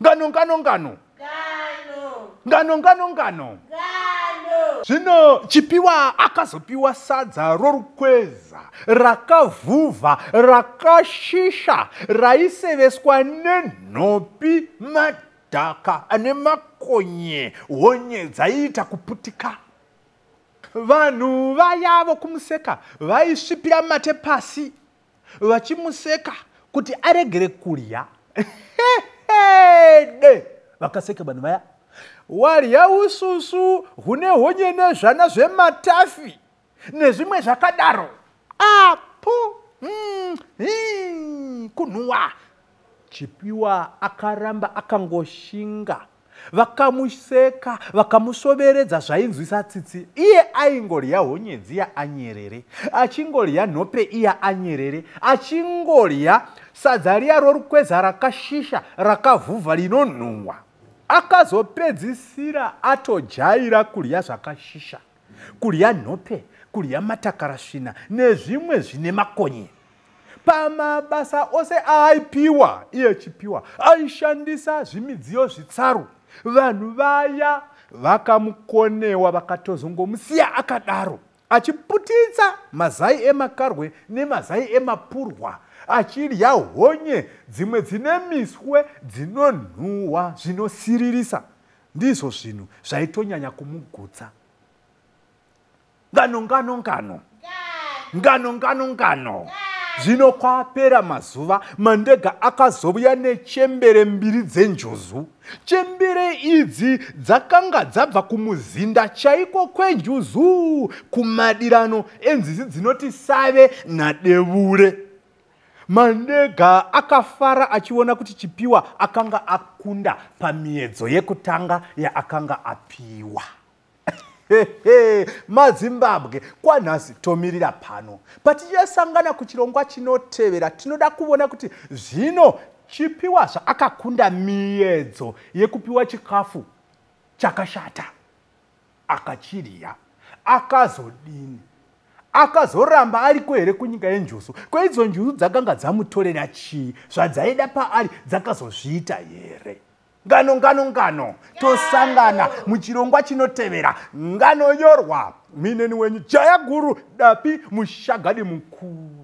Ngano, ngano, ngano. Ngano, ngano, ngano. Zvino Chipiwa akazopiwa sadza rorukweza rakavhuvha, rakashisha, raiseveswa nenhopi, madhaka ane makonye, honye dzaiita kuputika. Vanhu vaya vokumuseka vaisvipira mate pasi vachimuseka kuti aregere kurya. De vakaseka vanhu vaya, warya ususu hune honye nezvana zvematafi nezvimwe zvakadaro. Apo kunhuwa. Chipiwa akaramba akangoshinga. Vakamuseka, vakamusoveredza zvainzwisa tsitsi. Iye aingorya honye dziya anyerere, achingorya nhope iya anyerere, achingorya sadza riya rorukweza rakashisha, rakavhuvha, rinonhuhwa. Akazopedzisira atojaira kurya zvakashisha, kurya nhope, kurya matakarasvina nezvimwe zvine makonye. Pamabasa ose aaipiwa iye Chipiwa aishandisa zvimidziyo zvitsaru. Vanhu vaya vakamukonewa, vakatozongomusiya akadaro achiputitsa mazai emakarwe nemazai emapurwa, achidya honye dzimwe dzine miswe dzinonhuhwa zvinosiririsa. Ndizvo zvinhu zvaitonyanya kumugutsa. Ngano, ngano, ngano. Ngano, ngano, ngano. Zvino kwapera mazuva, Mandega akazouya nechembere mbiri dzenjuzu. Chembere idzi dzakanga dzabva kumuzinda chaiko kwenjuzu, kumadirano enzizi dzinoti Save naDevure. Mandega akafara achiona kuti Chipiwa akanga akunda pamiedzo yekutanga yaakanga apiwa. Mazimbabwe, kwanhasi tomirira pano. Patichasangana kuchirongwa chinotevera, tinoda kuona kuti zvino Chipiwa zvaakakunda miedzo yekupiwa chikafu chakashata akachirya, akazodini? Akazoramba ariko here kunyika yenjuzu? Kweidzo njuzu dzakanga dzamutorera chii? Zvadzaida paari dzakazozviita here? Ngano, ngano, ngano. Tosangana muchirongwa chinotevera. Nganonyorwa mineni wenyu Jaya Guru Dapi Mushagadi Mukuru.